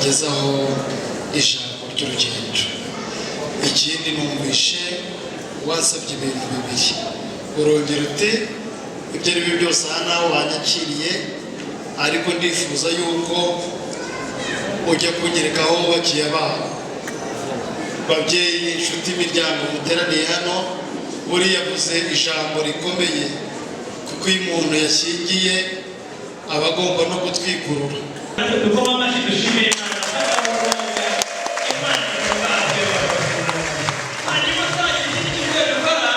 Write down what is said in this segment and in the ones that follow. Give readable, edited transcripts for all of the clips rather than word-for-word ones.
Abagezaho ijambo ry'urugendo. Ikindi, numvishe wasabye ibintu bibiri, urongera uti ibyo ari byo byose aha nawe wanyakiriye, ariko ndifuza yuko ujya kunyereka aho wubakiye abana. Babyeyi, inshuti, imiryango muteraniye hano, buriya avuze ijambo rikomeye, kuko iyo umuntu yashyingiye aba agomba no gutwikurura. Dukoma amashyi, dushimire Imana. Imana ihimbaze. Hanyuma twagira ikindi kintu dukora.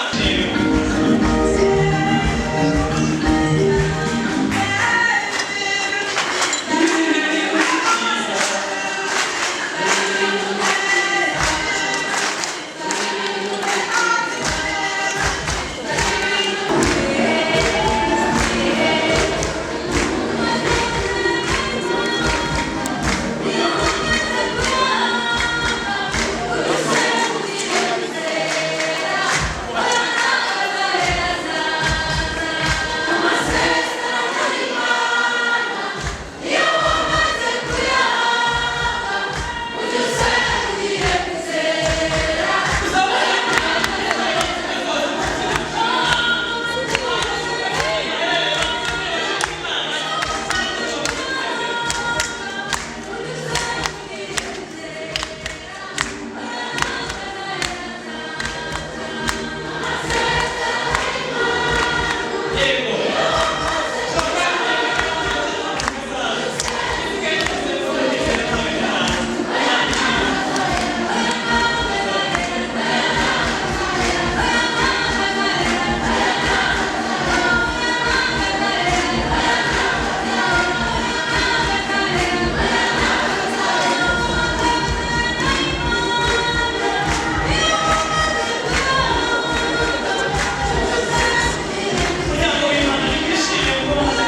Umuryango w'Imana ntiwishime kuko bamaze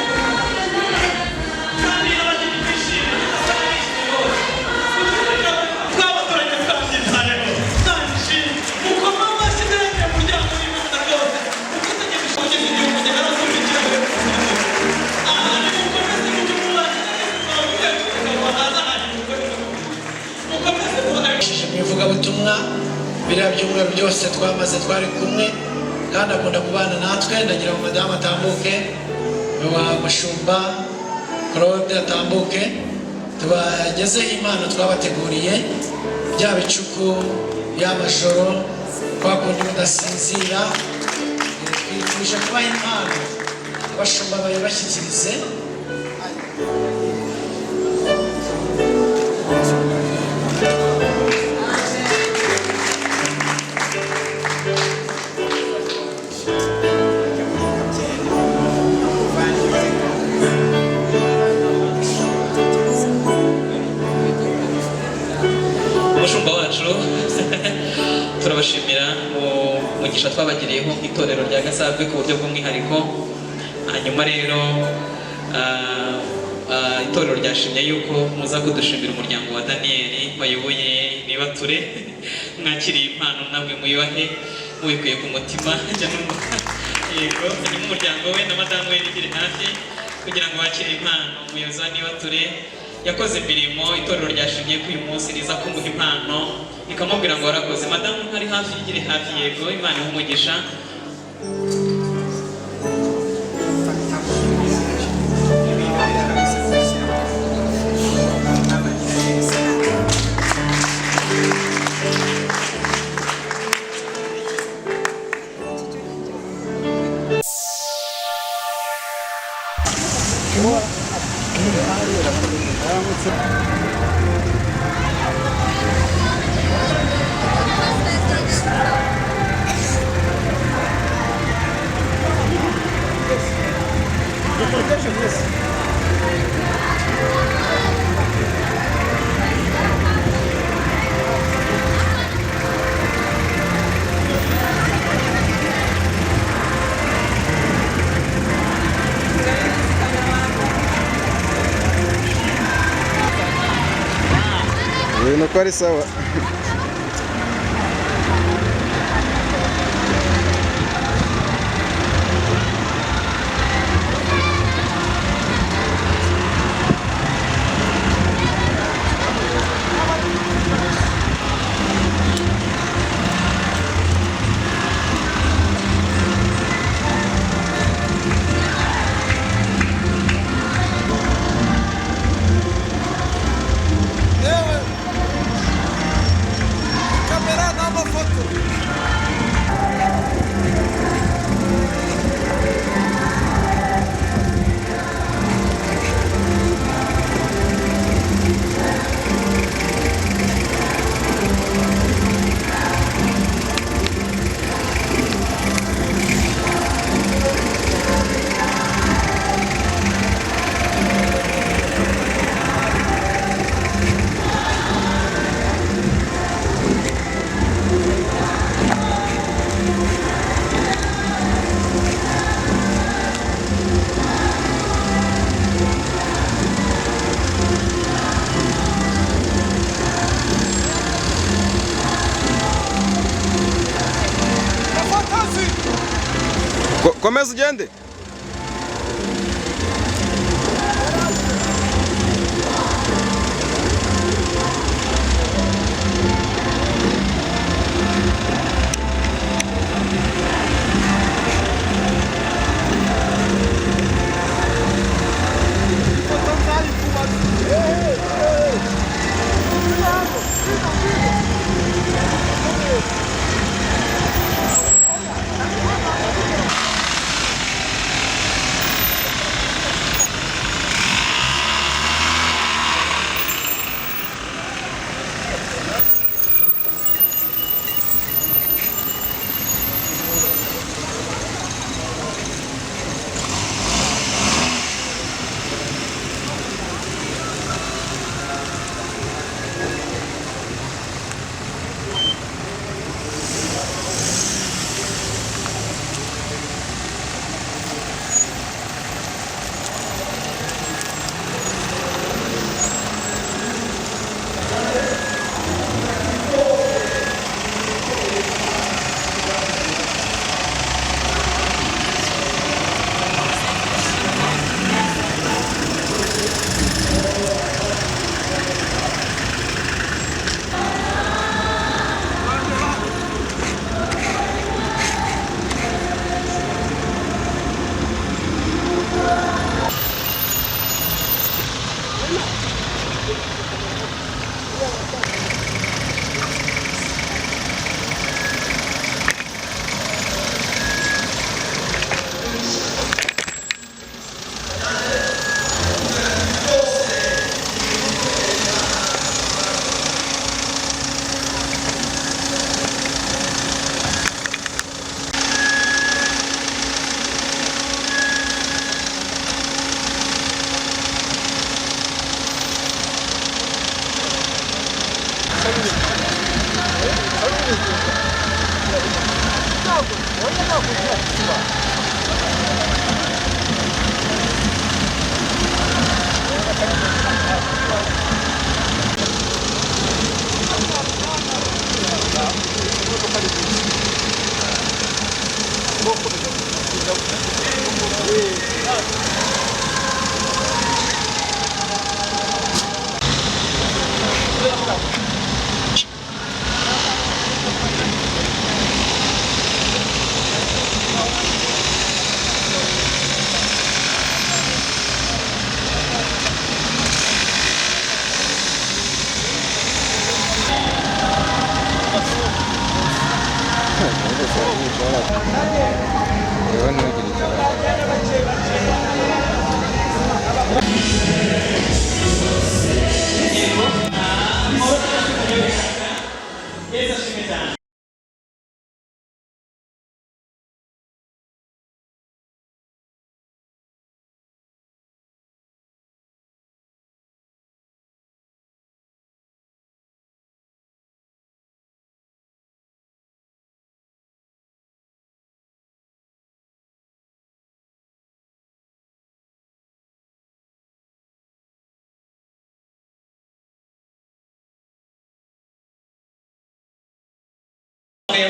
kandi n'abageni bishimye, bishimye rwose. Twabaturage twabyitayeho nta. Mukoma amashyi neza umuryango w'Imana rwose, kuko utegereje ugeze igihe umugeni arasunikira. Aha ni mukomeze mujye mubana neza, mukomeze mukomeze. Mu ivugabutumwa biriya byumweru byose twamaze twari kumwe, kandi akunda kubana natwe. Ndagira ngo madamu atambuke, wa Mushumba Claude atambuke, tubagezeho impano twabateguriye. Bya bicuku y'amajoro kwa kundi mudasinzira, twifuje kubaha impano, abashumba bayibashyikirize. Umushumba wacu, turabashimira mu mugisha twabagiriyeho nk'itorero rya Gasave ku buryo bw'umwihariko. Hanyuma rero itorero ryashimye yuko muza kudushimira umuryango wa Daniyeli wayoboye Nibature. Mwakiriye impano, namwe muyubahe mubikuye ku mutima. Njya yego, hanyuma umuryango we na madamu we bigire hafi kugira ngo bakire impano. Umuyobozi wa Nibature yakoze imirimo, itorero ryashimye ko uyu munsi riza kumuha impano, rikamubwira ngo warakoze. Madamu ntari hafi, yigire hafi. Yego, Imana iha umugisha. Ibintu ko ari sawa. Komeza ugende.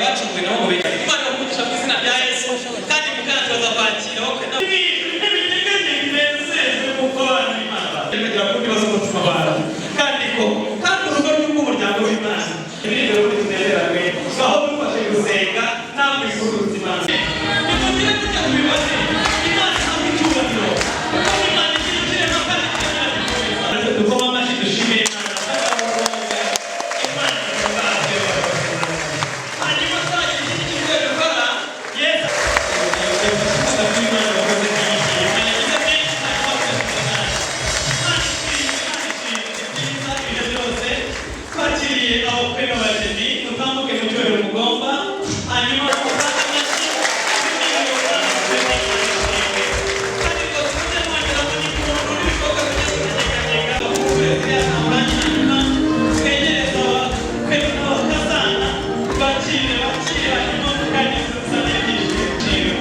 Bacunguwe nabo mu biganza. Imana ibahe mu izina rya Yesu, kandi mukana kwakira kandi ko kandi urugo rw'umuryango w'Imana ibirindiro kuri tunezeranwe aho dufashe gusenga namwe iguruza Imana nimugire kujya tubibone Imana ihabwe icyubahiro kuko Imana igira ikirema kandi ikagira dukoma amashyi dushimire Imana Imana hanyuma twagira ikindi kintu dukora Yesu twakiriye abakwe n'abageni mutambuke mu cyubahiro mugomba hanyuma mutange amashyi kandi ngo tuze mwongeramo n'impundu n'ibikorwa bigiye kunyeganyega hanyuma twegereze abakwe n'abakazana bakire bakire hanyuma muganirize musangire ibyishimo.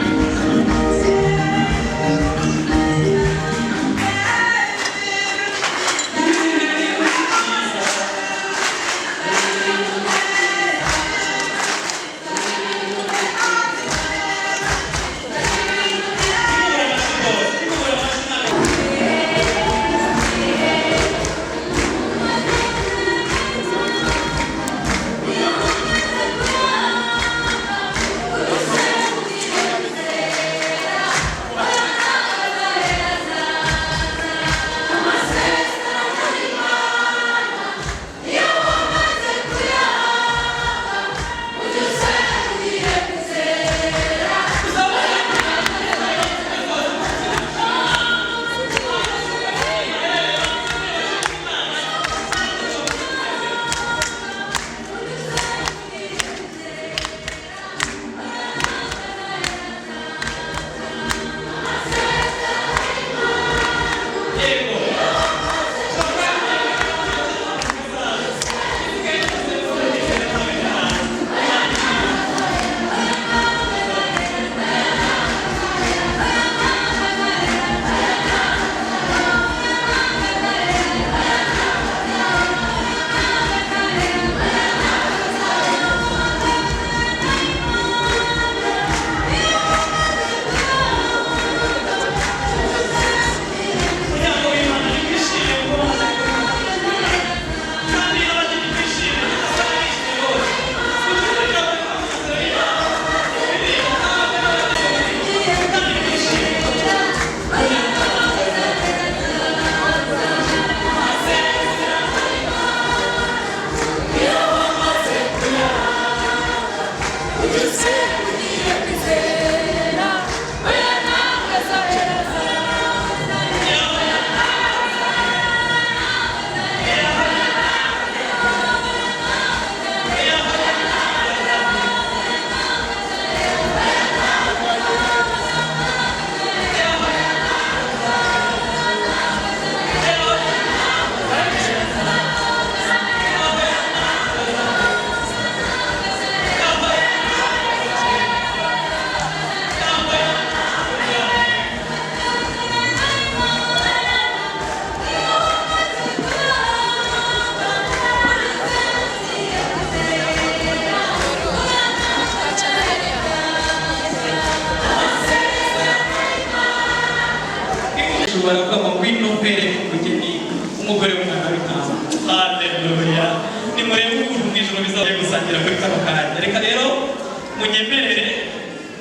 Munyemerere,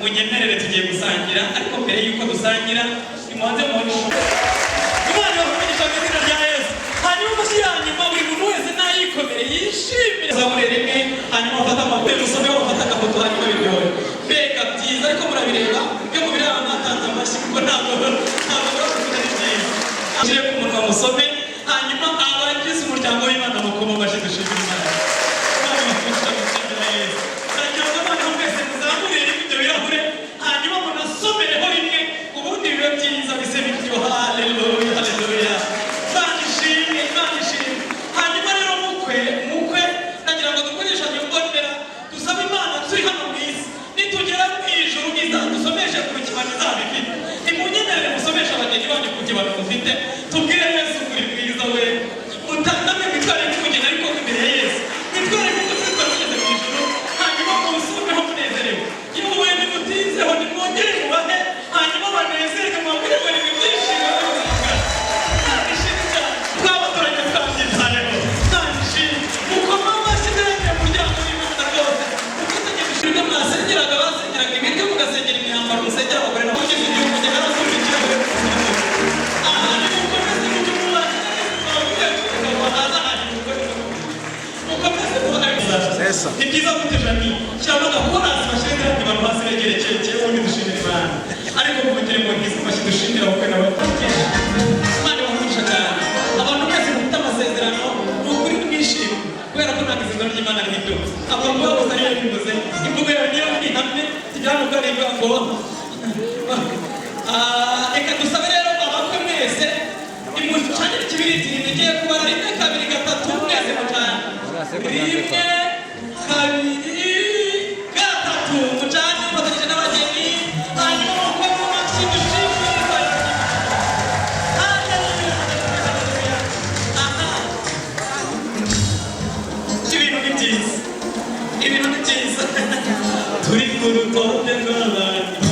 munyemerere, tugiye gusangira, ariko mbere y'uko dusangira nimubanze mubone Imana ibahe mu izina rya Yesu. Hanyuma amashyi ya nyuma, buri muntu wese nayikomere yishimire. Zamure rimwe, hanyuma bafate amafoto, musome, bafate agafoto, hanyuma biryohe. Mbega byiza! Ariko murabireba, iyo mubireba mwatanze amashyi, kuko ntabwo murakuvuga, ari byiza. Mushyire ku munwa musome, hanyuma abagize umuryango w'Imana mukoma amashyi, dushimire Imana. Imana ibafasha mu izina rya Yesu. Ndagira ngo noneho mwese muzamure rimwe ibyo birahure, hanyuma munasomereho rimwe, ubundi bibe byiza bise biryoha. Haleluya, haleluya! Imana ishimwe, Imana ishimwe. Hanyuma rero mukwe, mukwe, ndagira ngo dukoreshanye imbonera, dusabe Imana turi hano mu isi, nitugera mu ijuru izadusomeshe ku kibano izaba ifite. Nimunyemerere musomeshe abageni banyu ku kibano mufite, tubwire Yesu kuri mwiza we. Mutandame, mwitware nk'umugeni ariko imbere ya Yesu, mwitware nk'uko tuzitwara tugeze mu ijuru, hanyuma musomeho munezerewe. Yewe, nimutinzeho, nimwongere mubahe, hanyuma banezerwe, mubabwire ngo ni ibyishimo by'ubuzima. Imana ishimwe cyane, twabatoranye, twabyitayeho. Imana ishimwe. Mukoma amashyi ndende mu muryango w'Imana rwose. Mufatanyije ibyo mwasengeraga, basengeraga ibiryo, mugasengera imyambaro, musengera abagore n'abagize igihugu kigera ikirahure. Aha nimukomeze mujye mubana neza, twababwiye ngo haza, hanyuma mukomeze mukomeze mubahe. Ni byiza gute jami cyangwa agakorasi bashyire abantu hasi begerekeye, ubundi dushimire Imana. Ariko muvugire mu ngizi mashyi, dushimira abakwe n'abakwe. Imana ibahe cyane. Abantu mwese mufite amasezerano, ni ukuri mwishime, kubera ko ntabwo isezerano ry'Imana rihinduka. Abantu babuze ariyo bivuze, imvugo yawe niyo ihame tugira ngo ari ngo. Reka dusabe rero abakwe mwese nimucanire ikibiriti. Ngiye kubara rimwe, kabiri, gatatu, mwese mucane. Rimwe, kabiri, gatatu, mucane mufatanyije n'abageni, hanyuma mukome amashyi, dushimire Imana. Haleluya, haleluya! Aha, ibintu ni byiza, ibintu ni byiza, turi ku rutonde rw'abantu.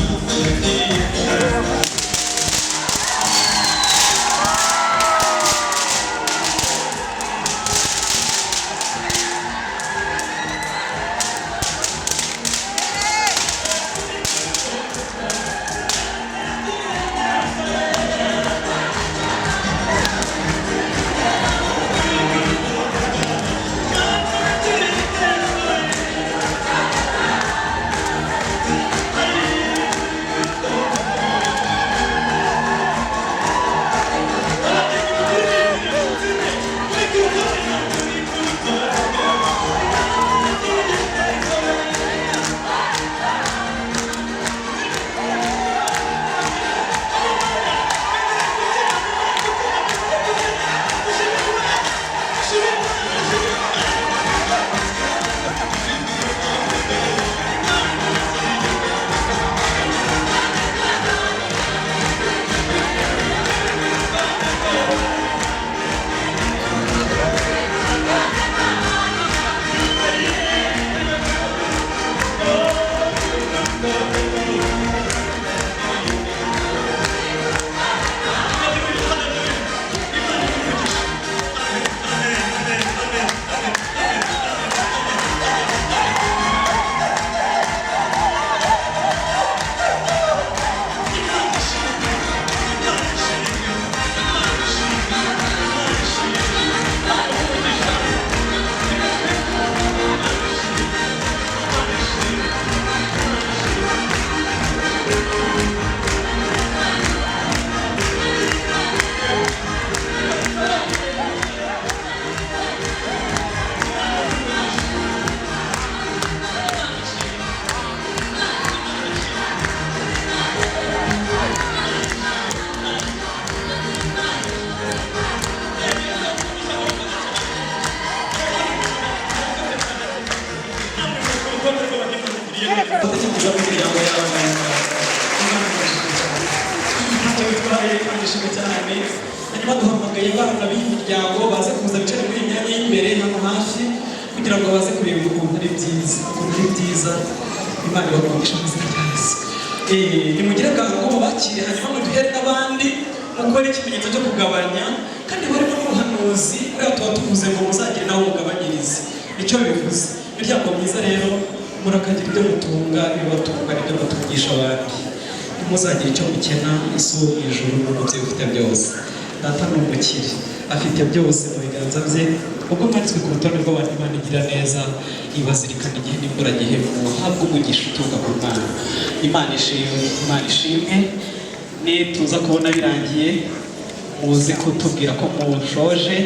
Imiryango yawe ntacyo bitwaye kandi ishimwe cyane. Hanyuma duhamagaye abana b'iyi miryango baze kuza bicare muri iyi myanya y'imbere hano hafi, kugira ngo baze kureba ukuntu ari byiza, ukuntu ari byiza. Imana ibakungisha mu izina rya Yesu. Nimugire bwangu mubakire, hanyuma muduhere n'abandi, mukore ikimenyetso cyo kugabanya, kandi barimo n'ubuhanuzi. Buriya tuba tuvuze ngo muzagire nawe mugabanyirize, nicyo bivuze. Imiryango myiza rero. Murakagira ibyo mutunga, ibibatunga n'ibyo mutungisha abandi. Ntimuzagire icyo mukena. Isi wo mu ijuru ni umubyeyi ufite byose. Data ni umukire, afite byose mu biganza bye. Ubwo mwanditswe ku rutonde rw'abantu Imana igira neza, ibazirikana igihe n'imburagihe, muhabwe umugisha uturuka ku Mana. Imana ishimwe, Imana ishimwe. Nituza kubona birangiye, muze kutubwira ko mushoje,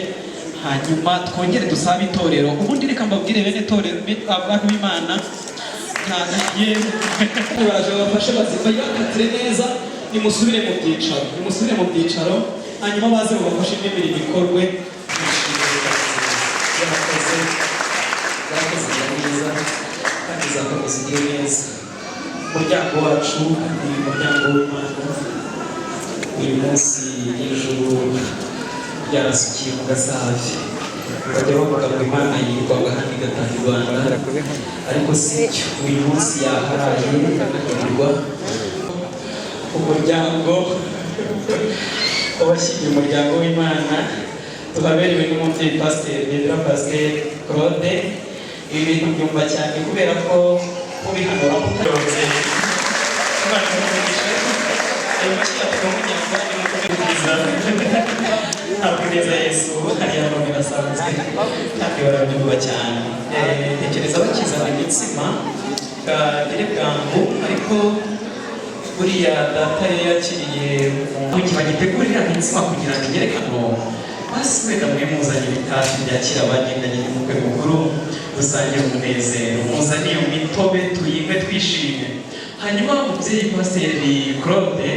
hanyuma twongere dusabe itorero. Ubundi reka mbabwire, bene torero, abantu b'Imana, baraje babafashe bayakatire neza. Nimusubire mu byicaro, nimusubire mu byicaro, hanyuma baze babafashe indi mirimo ikorwe. Yarakoze, yarakoze neza kandi izakomeza igire neza. Umuryango wacu ni umuryango w'Imana. Uyu munsi ijuru ryarasukiye mu Gasave. Bajya bavuga ngo Imana yirirwaga hano igataha i Rwanda, ariko si cyo. Uyu munsi yaharaye ikanagarirwa. Umuryango wabashyingiye, umuryango w'Imana, tuhaberewe n'umubyeyi Pasiteri Bendera, Pasiteri Claude. Ibi bintu byumva cyane kubera ko kubihanura mutaronze. Imana imugisha. Ayo mashyi yatuma munyagwa nimukubwiza. Ntabwo neza Yesu hariya no birasanzwe kandi barabyumva cyane. Tekereza bakizana imitsima bwagire bwangu, ariko buriya data yari yakiriye umuntu bagitegurira imitsima kugira ngo igere hano. Basi wenda mwe muzanye ibitafi byakira abagendanye n'umukwe mukuru, dusangire umunezero. Muzane iyo mitobe tuyinywe twishime. Hanyuma umubyeyi Pasiteri Claude,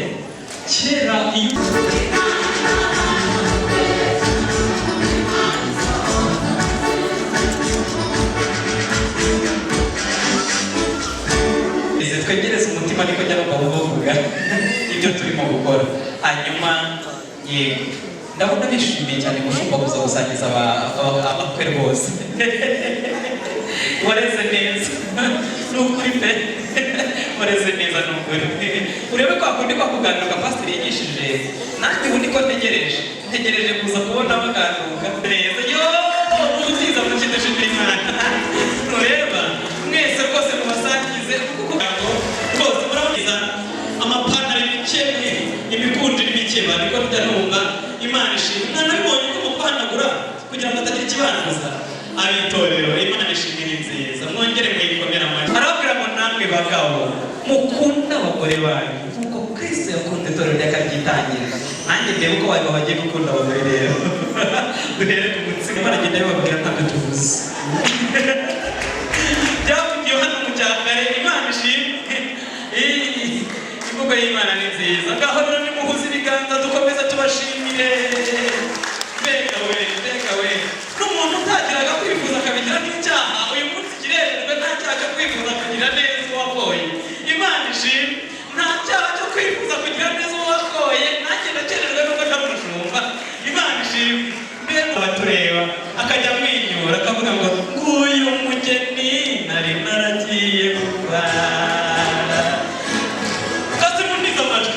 kera iyo twegereze umutima, niko njya numva bavuga ibyo turimo gukora. Hanyuma yego, ndabona bishimiye cyane mushumba kuza gusangiza abakwe. Rwose wareze neza, ni ukuri pe, wareze neza, ni ukuri. Urebe kwa kundi kwa kuganduka pasiteri yigishije, nanjye ubu niko ntegereje, ntegereje kuza kubona baganduka neza. Yo ubutiza mu kintu. Imana ntureba mwese rwose mubasangize, kuko rwose murabona amapantaro imikemwe, imikunjo n'imikeba, niko njya numva. Imana ishimwe, mwanabibonye ko mu kuhanagura kugira ngo hatagira ikibanduza. Abitorero, Imana ishimwe, ni nziza, mwongere muyikomere amashyi. Arababwira ngo namwe bagabo mukunda abagore banyu nk'uko Kristo yakunda itorero ry'akaryitangira. Nanjye ndebe uko abagabo bagiye gukunda abagore. Rero duhere ku mutsima. Baragenda bibabwira, ntabwo tuvuze byavugiwe hano mu cyakare. Imana ishimwe, imvugo y'Imana ni nziza. Ngaho rero nimuhuze ibiganza, dukomeze tubashimire. Mbega we, mbega we, n'umuntu utagiraga kwifuza akabigira nk'icyaha, uyu munsi kirerejwe. Nta cyaha cyo kwifuza kugira neza uwakoye. Imana ishimwe, nta cyaha cyo kwifuza kugira neza uwakoye. Nanjye ndakerejwe nubwo ntari umushumba. Imana ishimwe. Mbega abatureba akajya amwenyura akavuga ngo nguyu mugeni nari naragiye gukwa. Kasi muniza amajwi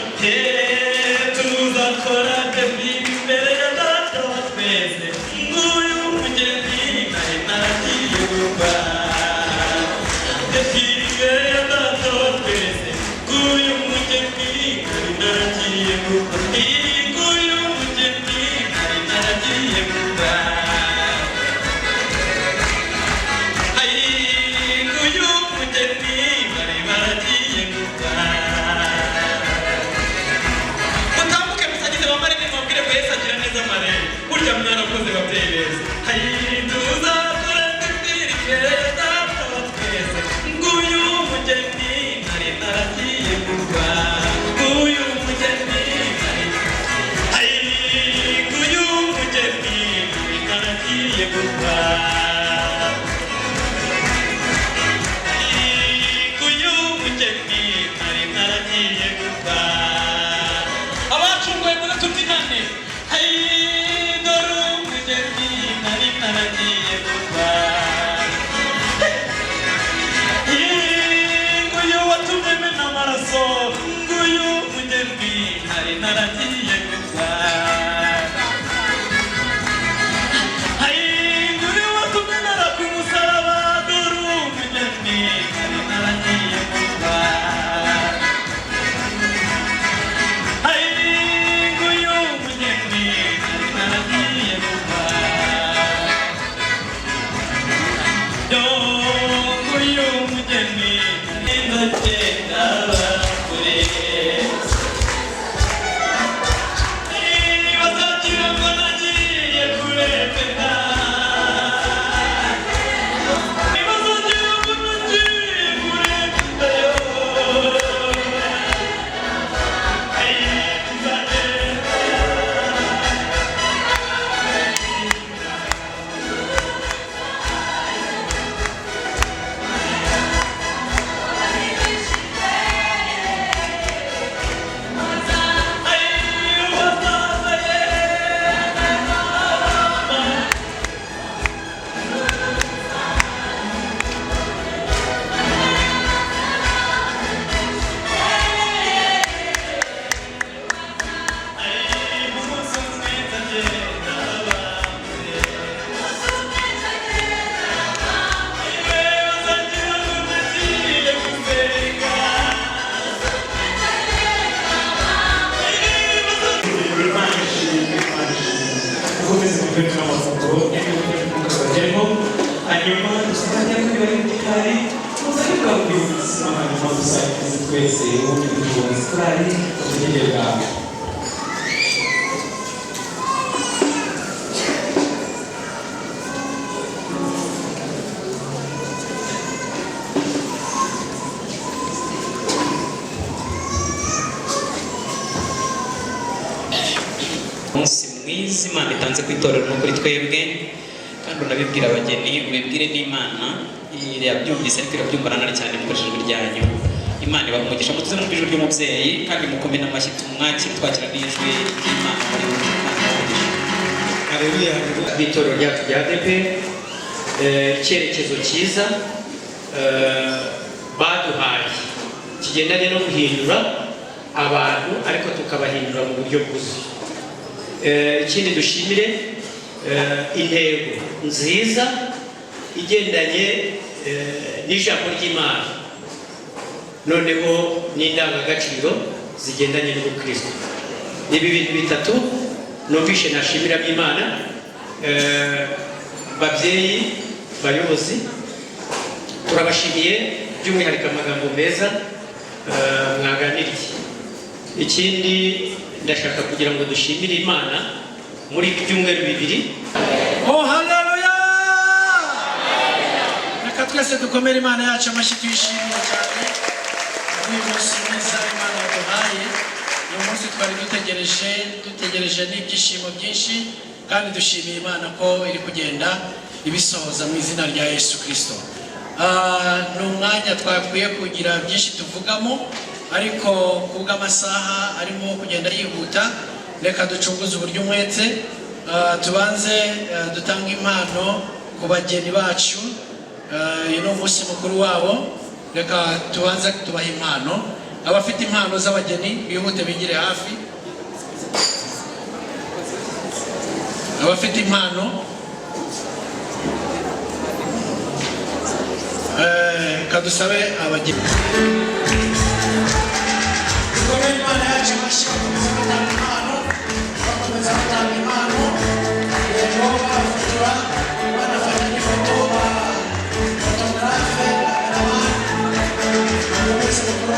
tuzakora défilé imbere ya Data wa twese. Nguyu mugeni nari naragiye gukwa, défilé imbere ya Data wa twese. Nguyu mugeni nari naragiye gukwa, nguyu mugeni nari naragiye gukwa. Ai, nguyu mugeni bari baragiye gukwa. Mutambuke musagize bamarene, mubwire ko Yesu agira neza. Marene burya mwarakoze, babyeyi beza. Hayi, tuzakora défilé imbere ya Data wa twese. Nguyu mugeni nari naragiye gukwa, nguyu mugeni nari, hayi, nguyu mugeni nari naragiye gukwa. Nguyu mugeni nari naragiye gukwa. Abacunguwe muze tubyinane. Hayi, dore umugeni nari naragiye gukwa. Nguyu watumye mena amaraso, nguyu mugeni nari naragiye gukwa. Hayi, nguyu watumye nara ku musaraba, dore umugeni nari. Hanyuma dusanganye kuri bari mu gikari, muzane bwabwira ubuzima, hanyuma dusangize twese ubundi dutunze korali tugire bwawe. Umunsi mwiza Imana itanze ku itorero no kuri twebwe, kandi unabibwira abageni, ubibwire n'Imana irabyumvise, ariko irabyumva nanone cyane mukoresheje ijwi ryanyu. Imana ibaha umugisha. Mutuze mwumve ijwi ry'umubyeyi kandi mukome n'amashyi, tumwakire twakira n'ijwi ry'Imana muri we. Imana ibahe umugisha. Haleluya. B'itorero ryacu rya ADEPR, icyerekezo cyiza baduhaye kigendanye no guhindura abantu, ariko tukabahindura mu buryo bwuzuye. Ikindi dushimire intego nziza igendanye n'ijambo ry'Imana, noneho n'indangagaciro zigendanye n'ubukristo. Ibi bintu bitatu numvishe nashimira Imana. Babyeyi bayobozi, turabashimiye by'umwihariko amagambo meza mwaganiriye. Ikindi ndashaka kugira ngo dushimire Imana muri ibi byumweru 2. Oh, haleluya! Reka twese dukomere Imana yacu amashyi, tuyishimiye cyane uyu munsi mwiza Imana yaduhaye. Uyu munsi twari dutegereje n'ibyishimo byinshi, kandi dushimiye Imana ko iri kugenda ibisohoza mu izina rya Yesu Kristo. Ni umwanya twakwiye kugira byinshi tuvugamo, ariko kubw'amasaha arimo kugenda yihuta, reka ducunguze uburyo umwete. Tubanze dutange impano ku bageni bacu. Uyu ni umunsi mukuru wabo, reka tubanze tubahe impano. Abafite impano z'abageni bihute bigire hafi. Abafite impano, kadusabe abageni. Dukomere Imana yacu amashyi, bakomeza batanga impano, bakomeza batanga impano. Yego, bafotora, banafata n'ifoto, ba photographe, cameraman, umuntu wese mukuru.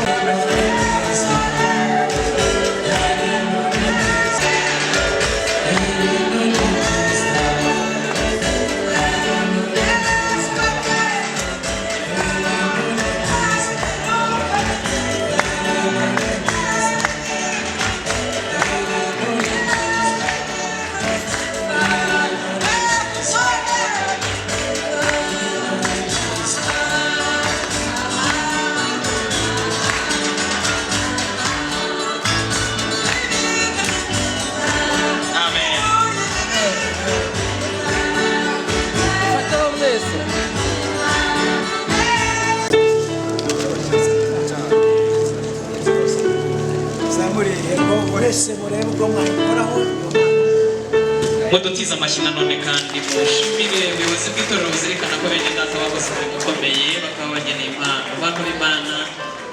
Amen. Fataho mwese. Zamure mwese murebe ubwo mwayikoraho. Mudutize amashyi nanone kandi mushimire ubuyobozi bw'itorero buzirikana ko bene data bakoze umurimo ukomeye, bakaba bageneye impano bantu b'Imana.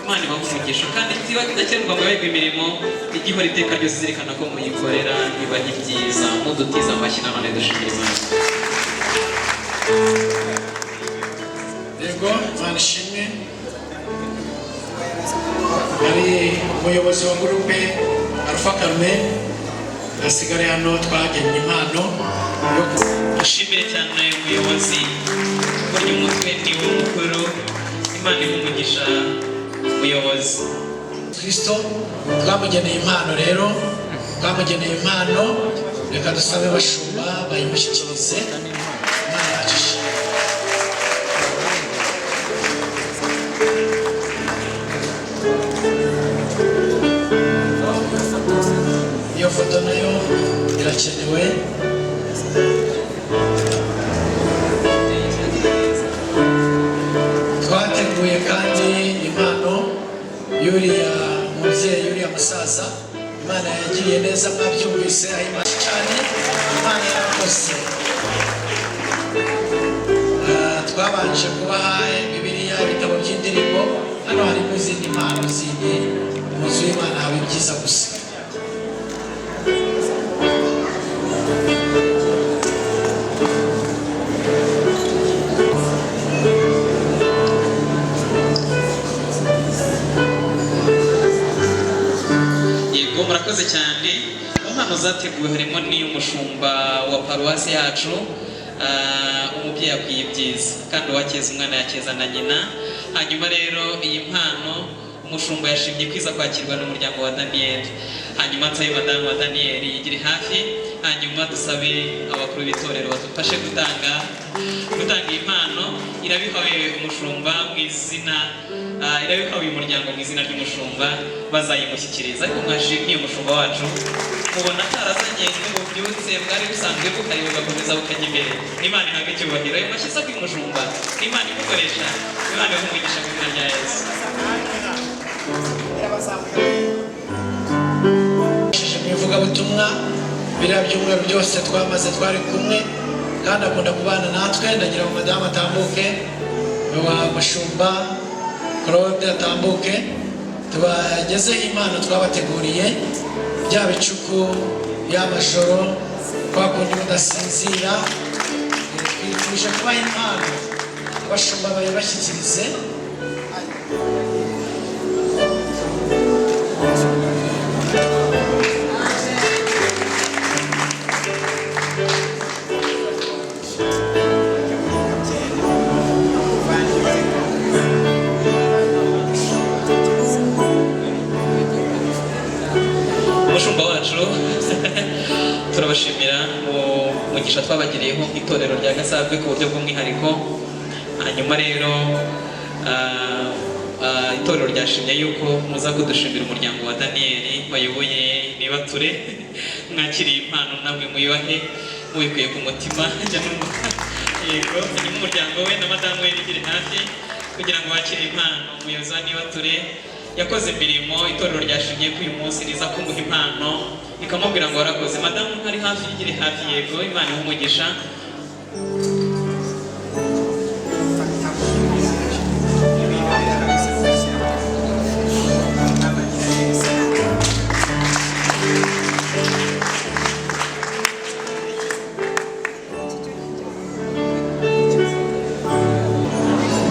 Imana ibaha umugisha, kandi idakenerwa mu bihugu imirimo igihora iteka ryose izirikana ko muyikorera, ibaha ibyiza. Mudutize amashyi nanone dushimire Imana. Yego, Imana ishimwe. Hari umuyobozi wa groupe Alpha Carmen asigare hano, twagennye impano yo Dushimire cyane umuyobozi, burya umutwe ni wo mukuru. Imana iha umugisha umuyobozi. Kristo twamugeneye impano rero, twamugeneye impano. Reka dusabe abashumba bayimushyikirize. Imana yacu ishimwe. Iyo foto nayo irakenewe. Twateguye kandi impano y'uriya mubyeyi, uriya musaza Imana yagiriye neza. Mwabyumvise aho Imana cyane, Imana yarakoze. Twabanje kubaha Bibiliya, ibitabo by'indirimbo. Hano harimo izindi mpano zindi. Mu nzu y'Imana haba ibyiza gusa. zateguwe harimo n'iy'umushumba wa paruwasi yacu. Umubyeyi akwiye ibyiza, kandi uwakeza umwana yakeza na nyina. Hanyuma rero iyi mpano umushumba yashimye kwiza kwakirwa n'umuryango wa Daniel. Hanyuma nsabe madamu wa Daniel yigire hafi, hanyuma dusabe abakuru b'itorero badufashe gutanga iyi mpano. Irabihawe umushumba mu izina, irabihawe uyu muryango mu izina ry'umushumba, bazayimushyikiriza. Ariko mwashimiye umushumba wacu, mubona atarazanye n'ububyutse bwari busanzwe buhari, bugakomeza bukajya imbere. Imana ihabwe icyubahiro. Ayo mashyi kuri umushumba, Imana imukoresha, Imana ibahe umugisha mu izina rya Yesu. Mu ivugabutumwa biriya byumweru byose twamaze twari kumwe, kandi akunda kubana natwe. Ndagira ngo madamu atambuke, wa mushumba Claude atambuke, tubagezeho impano twabateguriye. Bya bicuku y'amajoro kwa kundi mudasinzira, twifuje kubaha impano, abashumba bayibashyikirize. Umushumba wacu, turabashimira mu mugisha twabagiriyeho nk'itorero rya Gasave ku buryo bw'umwihariko. Hanyuma rero itorero ryashimye yuko muza kudushimira umuryango wa Daniel bayoboye nibature. Mwakiriye impano namwe muyubahe mubikuye ku mutima. Yego, hanyuma umuryango we na madamu we bigire hafi kugira ngo bakire impano. Umuyobozi wa Nibature yakoze imirimo, itorero ryashimye ko uyu munsi riza kumuha impano, rikamubwira ngo warakoze. Madamu ntari hafi, yigire hafi. Yego, Imana iha umugisha.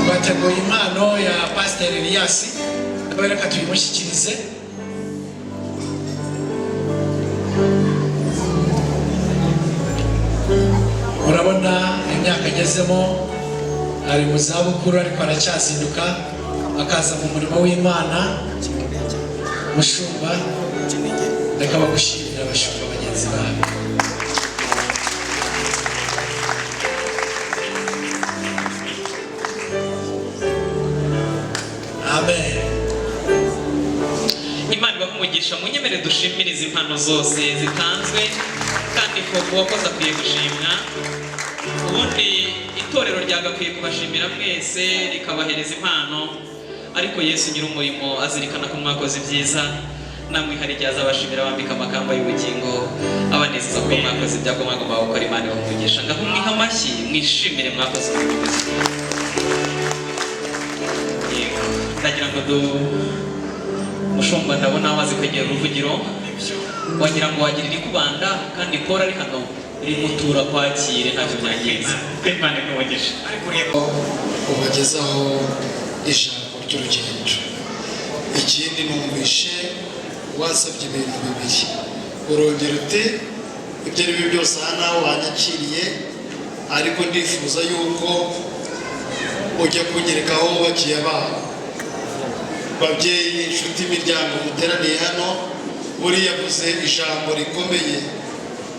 Twateguye impano ya Pasiteri Elias, nawe reka tuyimushyikirize. Murabona imyaka agezemo, ari mu zabukuru, ariko aracyazinduka akaza mu murimo w'Imana. Mushumba, reka bagushimira abashumba bagenzi bawe. Amen. Imana ibahe umugisha. Munyemere dushimirize impano zose zitanzwe, kandi ko uwakoze akwiye gushimwa. Ubundi itorero ryagakwiye kubashimira mwese, rikabahereza impano, ariko Yesu nyir'umurimo azirikana ko mwakoze ibyiza. Namwe hari igihe azabashimira, bambika amakamba y'ubugingo, abanezeza ko mwakoze ibyago mwagomba gukora. Imana ibahe umugisha. Ngaho mwiha amashyi, mwishimire, mwakoze umurimo mwiza. Yego, ndagira ngo du mushumba, ndabona amaze kwegera uruvugiro, wagira ngo wagira irikubanda, kandi Paul ari hano rimutura kwakire, ntacyo byangiza. Imana ikubagisha. Ubagezaho ijambo ry'urugendo. Ikindi, numvishe wasabye ibintu bibiri, urongera uti ibyo ari byo byose aha nawe wanyakiriye, ariko ndifuza yuko ujya kunyereka aho wubakiye abana. Babyeyi, inshuti, imiryango muteraniye hano, buriya avuze ijambo rikomeye,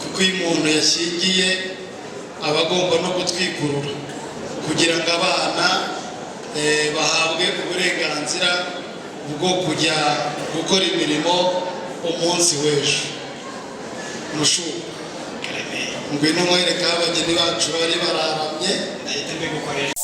kuko iyo umuntu yashyingiye aba agomba no gutwikurura kugira ngo abana bahabwe uburenganzira bwo kujya gukora imirimo umunsi w'ejo. Mushumba, ngwino nkwereke aho abageni bacu bari bararamye. Ndahita mbigukoresha.